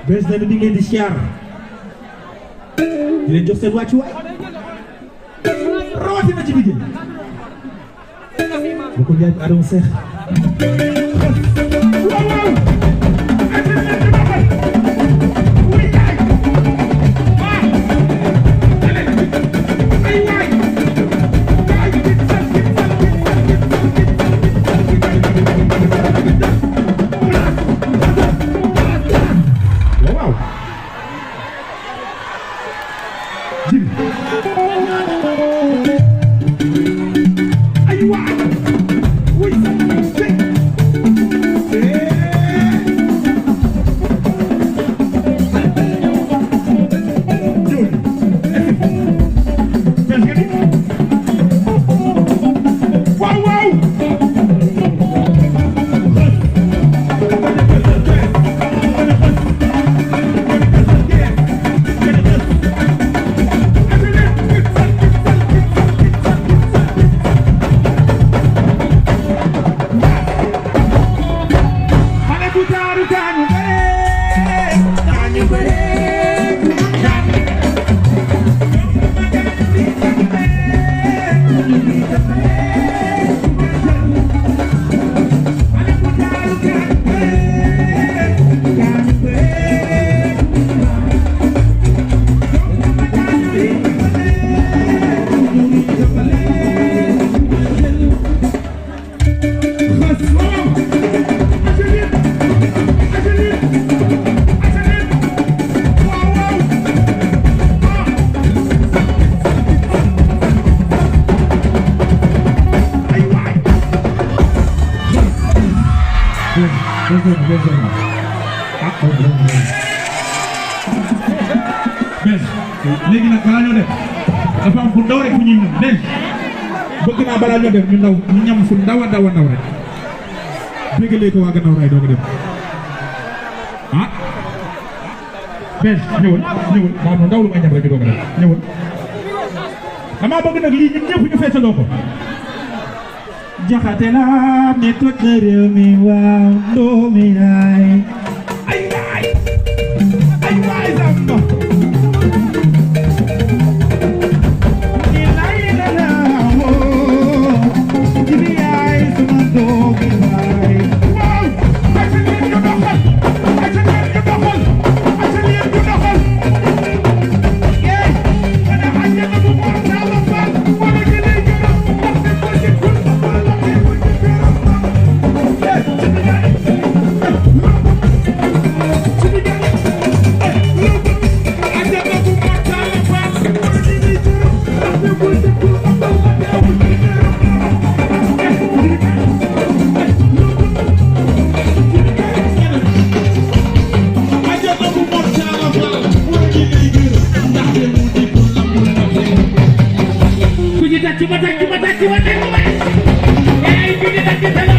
bés na ni ngeen di siyaar di leen jox seen wàccuwaay rawatina ci liggéey bu ko jaay Adama Seex léegi nag balaa ñoo def dafa am fu ndaw rek fu ñuy ñëw dégg bëgg naa balaa ñoo def ñu ndaw ñu ñam fu ndaw a ndaw a ndaw rek bégalee ko waa gannaaw raay doo ko def ah benn ñëwal ñëwal maa am ndaw lu may ñam rek doo ko def ñëwal damaa bëgg nag lii ñun ñëpp ñu feesaloo ko jaxate la ne toj na réew mi waaw doomi naay ay waay Samba Kita